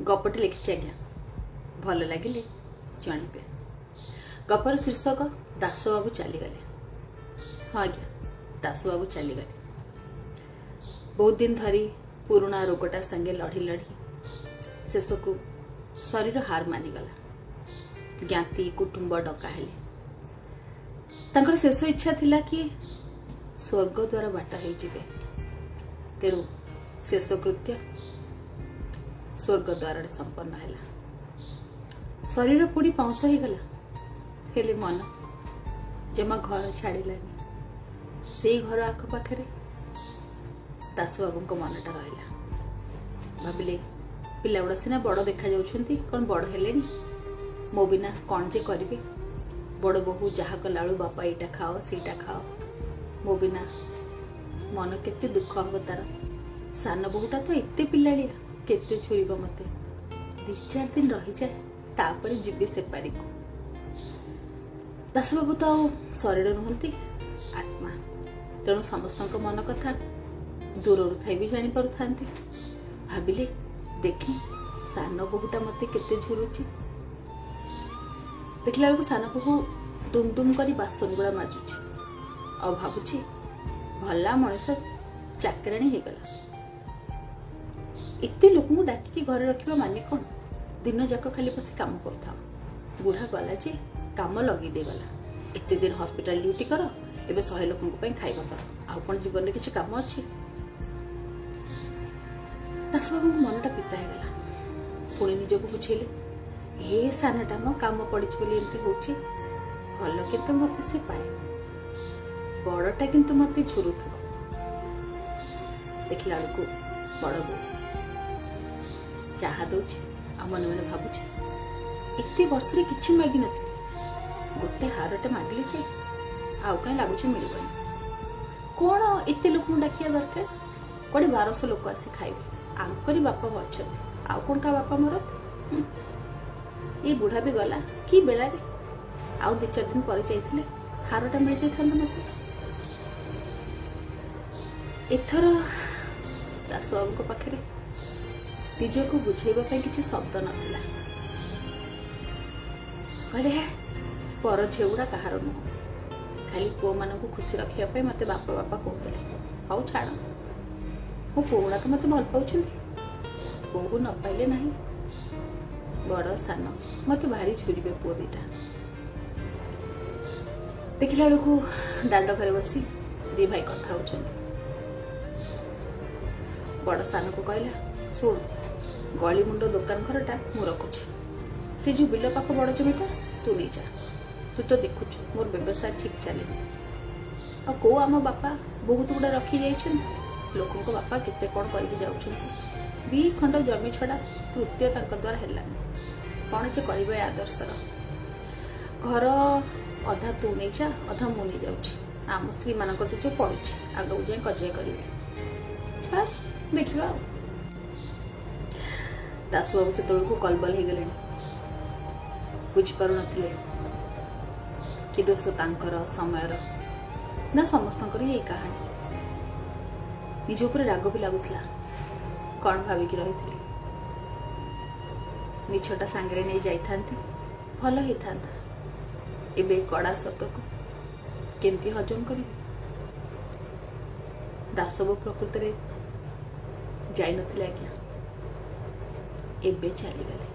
ଗପଟି ଲେଖିଛି ଆଜ୍ଞା, ଭଲ ଲାଗିଲେ ଜଣାଇବେ। ଗପର ଶୀର୍ଷକ ଦାସବାବୁ ଚାଲିଗଲେ। ହଁ ଆଜ୍ଞା, ଦାସବାବୁ ଚାଲିଗଲେ। ବହୁତ ଦିନ ଧରି ପୁରୁଣା ରୋଗଟା ସାଙ୍ଗେ ଲଢ଼ି ଲଢ଼ି ଶେଷକୁ ଶରୀର ହାର ମାନିଗଲା। ଜ୍ଞାତି କୁଟୁମ୍ବ ଡକା ହେଲେ। ତାଙ୍କର ଶେଷ ଇଚ୍ଛା ଥିଲା କି ସ୍ୱର୍ଗ ଦ୍ୱାର ବାଟ ହେଇଯିବେ, ତେଣୁ ଶେଷ କୃତ୍ୟ ସ୍ୱର୍ଗ ଦ୍ୱାରରେ ସମ୍ପନ୍ନ ହେଲା। ଶରୀର ପୋଡ଼ି ପାଉଁଶ ହେଇଗଲା, ହେଲେ ମନ ଜମା ଘର ଛାଡ଼ିଲାନି। ସେଇ ଘର ଆଖପାଖରେ ଦାସବାବୁଙ୍କ ମନଟା ରହିଲା। ଭାବିଲେ ପିଲାଗୁଡ଼ା ସିନା ବଡ଼ ଦେଖାଯାଉଛନ୍ତି, କ'ଣ ବଡ଼ ହେଲେଣି? ମୋ ବିନା କ'ଣ ଯେ କରିବେ? ବଡ଼ ବୋହୂ ଯାହା କଲାବେଳୁ ବାପା ଏଇଟା ଖାଅ ସେଇଟା ଖାଅ, ମୋ ବିନା ମନ କେତେ ଦୁଃଖ ହବ ତାର। ସାନ ବୋହୂଟା ତ ଏତେ ପିଲାଳିଆ, କେତେ ଝୁରିବ ମତେ। 2-4 ଦିନ ରହିଯାଏ, ତାପରେ ଯିବି ସେପାରିକୁ। ଦାସବାବୁ ତ ଆଉ ଶରୀର ନୁହନ୍ତି, ଆତ୍ମା। ତେଣୁ ସମସ୍ତଙ୍କ ମନ କଥା ଦୂରରୁ ଥାଇ ବି ଜାଣିପାରୁଥାନ୍ତି। ଭାବିଲେ ଦେଖି ସାନ ବୋହୂଟା ମତେ କେତେ ଝୁରୁଛି। ଦେଖିଲା ବେଳକୁ ସାନ ବୋହୂ ଦୁମ୍ ଦୁମ୍ କରି ବାସନ ଗୁଡ଼ା ମାଜୁଛି, ଆଉ ଭାବୁଛି ଭଲା ମଣିଷ ଚାକରାଣୀ ହେଇଗଲା। ଏତେ ଲୋକଙ୍କୁ ଡାକିକି ଘରେ ରଖିବା ମାନେ କ'ଣ? ଦିନ ଯାକ ଖାଲି ବସି କାମ କରୁଥାଅ। ବୁଢ଼ା ଗଲା ଯେ କାମ ଲଗେଇ ଦେଇଗଲା। ଏତେ ଦିନ ହସ୍ପିଟାଲ ଡ୍ୟୁଟି କର, ଏବେ 100 ଲୋକଙ୍କ ପାଇଁ ଖାଇବା କର, ଆଉ କ'ଣ ଜୀବନରେ କିଛି କାମ ଅଛି? ଦାସବାବୁଙ୍କ ମନଟା ପିତା ହେଇଗଲା। ପୁଣି ନିଜକୁ ବୁଝେଇଲେ, ଏ ସାନଟା ମୋ କାମ ପଡ଼ିଛି ବୋଲି ଏମିତି ହଉଛି, ଭଲ କିନ୍ତୁ ମତେ ସେ ପାଏ, ବଡ଼ଟା କିନ୍ତୁ ମତେ ଝୁରୁଥିବ। ଦେଖିଲା ବେଳକୁ ବଡ଼ ବୋଉ ଚାହା ଦଉଛି, ଆଉ ମନେ ମନେ ଭାବୁଛି ଏତେ ବର୍ଷରେ କିଛି ମାଗିନଥିଲି, ଗୋଟେ ହାରଟେ ମାଗିଲି ଯେ ଆଉ କାହିଁ ଲାଗୁଛି ମିଳିବନି। କ'ଣ ଏତେ ଲୋକଙ୍କୁ ଡାକିବା ଦରକାର? କୁଆଡ଼େ 1200 ଲୋକ ଆସି ଖାଇବେ, ଆଙ୍କରି ବାପା ଅଛନ୍ତି, ଆଉ କ'ଣ କାହା ବାପା ମରନ୍ତି? ଏଇ ବୁଢ଼ା ବି ଗଲା କି ବେଳାରେ, ଆଉ 2-4 ଦିନ ପରେ ଯାଇଥିଲେ ହାରଟା ମିଳିଯାଇଥାନ୍ତା ମତେ। ଏଥର ଦାସବାବୁଙ୍କ ପାଖରେ ନିଜକୁ ବୁଝେଇବା ପାଇଁ କିଛି ଶବ୍ଦ ନଥିଲା। କହିଲେ, ହେ ପର ଝିଅଗୁଡ଼ା କାହାର ନୁହଁ, ଖାଲି ପୁଅମାନଙ୍କୁ ଖୁସି ରଖିବା ପାଇଁ ମତେ ବାପା ବାପା କହୁଥିଲେ। ହଉ ଛାଡ଼, ମୋ ପୁଅଗୁଡ଼ା ତ ମତେ ଭଲ ପାଉଛନ୍ତି, ବୋହୂ ନ ପାଇଲେ ନାହିଁ, ବଡ଼ ସାନ ମତେ ଭାରି ଝୁରିବେ ପୁଅ ଦିଟା। ଦେଖିଲା ବେଳକୁ ଦାଣ୍ଡ ଘରେ ବସି ଦି ଭାଇ କଥା ହଉଛନ୍ତି। ବଡ଼ ସାନକୁ କହିଲା, ଶୁଣ, ଗଳି ମୁଣ୍ଡ ଦୋକାନ ଘରଟା ମୁଁ ରଖୁଛି, ସେ ଯୋଉ ବିଲ ପାଖ ବଡ଼ ଜମିଟା ତୁ ନେଇଯା। ତୁ ତ ଦେଖୁଛୁ ମୋର ବ୍ୟବସାୟ ଠିକ୍ ଚାଲିନି, ଆଉ କୋଉ ଆମ ବାପା ବହୁତ ଗୁଡ଼ା ରଖି ଯାଇଛନ୍ତି, ଲୋକଙ୍କ ବାପା କେତେ କ'ଣ କରିକି ଯାଉଛନ୍ତି। 2 ଖଣ୍ଡ ଜମି ଛଡ଼ା ତୃତୀୟ ତାଙ୍କ ଦ୍ୱାରା ହେଲାନି, କ'ଣ ଯେ କରିବ ଏ ଆଦର୍ଶର। ଘର ଅଧା ତୁ ନେଇଯା, ଅଧା ମୁଁ ନେଇଯାଉଛି, ଆମ ସ୍ତ୍ରୀମାନଙ୍କର ତ ଯୋଉ ପଡ଼ୁଛି ଆଗକୁ ଯାଇ କଜିଆ କରିବେ, ଛାଡ଼ ଦେଖିବା ଆଉ। ଦାସବାବୁ ସେତେବେଳକୁ କଲବଲ ହେଇଗଲେଣି, ବୁଝିପାରୁନଥିଲେ କି ଦୋଷ ତାଙ୍କର ସମୟର ନା ସମସ୍ତଙ୍କର ଏଇ କାହାଣୀ। ନିଜ ଉପରେ ରାଗ ବି ଲାଗୁଥିଲା, କ'ଣ ଭାବିକି ରହିଥିଲି, ମିଛଟା ସାଙ୍ଗରେ ନେଇ ଯାଇଥାନ୍ତି ଭଲ ହେଇଥାନ୍ତା। ଏବେ କଡ଼ା ସତକୁ କେମିତି ହଜମ କରିବି? ଦାସବାବୁ ପ୍ରକୃତରେ ଯାଇନଥିଲେ ଆଜ୍ଞା, ଏବେ ଚାଲିଗଲେ।